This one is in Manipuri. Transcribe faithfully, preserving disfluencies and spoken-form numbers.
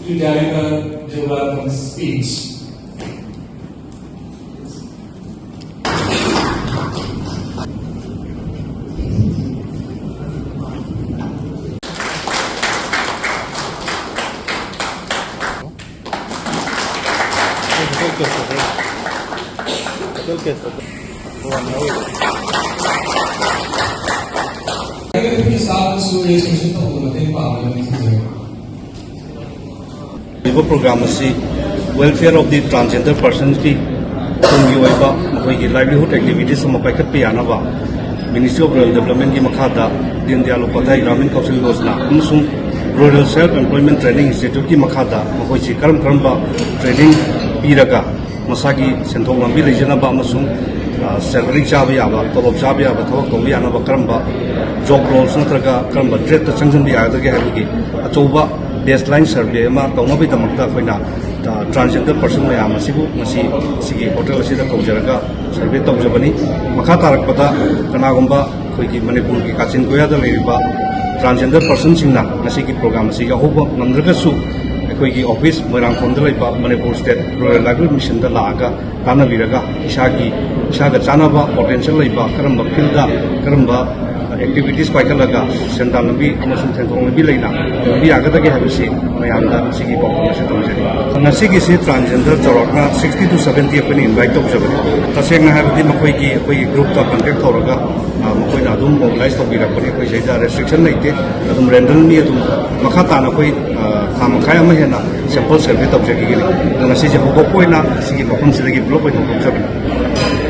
Deliver the welcome speech. Private office staff ꯁꯨ registration ꯇꯧꯕꯗ ꯃꯇꯦꯡ ꯄꯥꯡꯅꯕ ꯅꯤꯡꯁꯤꯡꯖꯔꯤ꯫ ꯂꯩꯔꯤꯕ program ꯑꯁꯤ Welfare of the Transgender Persons ꯀꯤ ꯇꯨꯡꯒꯤ ꯑꯣꯏꯕ ꯃꯈꯣꯏꯒꯤ livelihood activities ꯑꯃ ꯄꯥꯏꯈꯠꯄ ꯌꯥꯅꯕ Ministry of Rural Development ꯀꯤ ꯃꯈꯥꯗ Deen Dayal Upadhyay Gramin Kaushal Yojana ꯑꯃꯁꯨꯡ Rural Self Employment Training Institute ꯀꯤ ꯃꯈꯥꯗ ꯃꯈꯣꯏꯁꯤ ꯀꯔꯝ ꯀꯔꯝꯕ training ꯄꯤꯔꯒ ꯃꯁꯥꯒꯤ ꯁꯦꯟꯊꯣꯛ ꯂꯝꯕꯤ ꯂꯩꯖꯅꯕ ꯑꯃꯁꯨꯡ, ꯑ, salary ꯆꯥꯕ ꯌꯥꯕ, ꯇꯣꯂꯣꯞ ꯆꯥꯕ ꯌꯥꯕ ꯊꯕꯛ ꯇꯧꯕ ꯌꯥꯅꯕ ꯀꯔꯝꯕ job roles ꯅꯠꯇ꯭ꯔꯒ ꯀꯔꯝꯕ trade ꯇ ꯆꯪꯁꯤꯟꯕ ꯌꯥꯒꯗꯒꯦ ꯍꯥꯏꯕꯒꯤ ꯑꯆꯧꯕ baseline survey ꯑꯃ ꯇꯧꯅꯕꯒꯤꯗꯃꯛꯇ ꯑꯩꯈꯣꯏꯅ, ꯑ, transgender person ꯃꯌꯥꯝ ꯑꯁꯤꯕꯨ ꯉꯁꯤ ꯁꯤꯒꯤ hotel ꯑꯁꯤꯗ ꯀꯧꯖꯔꯒ survey ꯇꯧꯖꯕꯅꯤ꯫ ꯃꯈꯥ ꯇꯥꯔꯛꯄꯗ ꯀꯅꯥꯒꯨꯝꯕ ꯑꯩꯈꯣꯏꯒꯤ ꯃꯅꯤꯄꯨꯔꯒꯤ ꯀꯥꯆꯤꯟ ꯀꯣꯌꯥꯗ ꯂꯩꯔꯤꯕ transgender person ꯁꯤꯡꯅ ꯉꯁꯤꯒꯤ program ꯑꯁꯤ ꯌꯥꯎꯍꯧꯕ ꯉꯝꯗ꯭ꯔꯒꯁꯨ, ꯑꯩꯈꯣꯏꯒꯤ office ꯃꯣꯏꯔꯥꯡꯈꯣꯝꯗ ꯂꯩꯕ Manipur State Rural Livelihood Mission ꯗ ꯂꯥꯛꯑꯒ ꯇꯥꯟꯅꯕꯤꯔꯒ ꯏꯁꯥꯒꯤ, ꯏꯁꯥꯒ ꯆꯥꯟꯅꯕ potential ꯂꯩꯕ ꯀꯔꯝꯕ field ꯗ, ꯀꯔꯝꯕ activities ꯄꯥꯏꯈꯠꯂꯒ ꯁꯦꯟꯗꯥꯟ ꯂꯝꯕꯤ ꯑꯃꯁꯨꯡ ꯁꯦꯟꯊꯣꯛ ꯂꯝꯕꯤ ꯂꯩꯅ ꯇꯧꯕ ꯌꯥꯒꯗꯒꯦ ꯍꯥꯏꯕꯁꯤ ꯃꯌꯥꯝꯗ ꯉꯁꯤꯒꯤ ꯄꯥꯎꯗꯝ ꯑꯁꯤ ꯇꯧꯖꯔꯤ꯫ ꯉꯁꯤꯒꯤꯁꯤ transgender ꯆꯥꯎꯔꯥꯛꯅ sixty to seventy ꯑꯩꯈꯣꯏꯅ invite ꯇꯧꯖꯕꯅꯤ꯫ ꯇꯁꯦꯡꯅ ꯍꯥꯏꯔꯕꯗꯤ ꯃꯈꯣꯏꯒꯤ, ꯑꯩꯈꯣꯏꯒꯤ group ꯇ contact ꯇꯧꯔꯒ, ꯑ, ꯃꯈꯣꯏꯅ ꯑꯗꯨꯝ organize ꯇꯧꯕꯤꯔꯛꯄꯅꯤ꯫ ꯑꯩꯈꯣꯏ ꯁꯤꯗ restriction ꯂꯩꯇꯦ꯫ ꯑꯗꯨꯝ randomly ꯑꯗꯨꯝ ꯃꯈꯥ ꯇꯥꯅ ꯑꯩꯈꯣꯏ, ꯑ, ꯊꯥ ꯃꯈꯥꯏ ꯑꯃ ꯍꯦꯟꯅ sample survey ꯇꯧꯖꯈꯤꯒꯅꯤ꯫ ꯑꯗꯣ ꯉꯁꯤꯁꯦ ꯍꯧꯗꯣꯛꯄ ꯑꯣꯏꯅ ꯁꯤꯒꯤ ꯃꯐꯝꯁꯤꯗꯒꯤ ꯄꯨꯂꯞ ꯑꯣꯏꯅ ꯍꯧꯗꯣꯛꯆꯕꯅꯤ꯫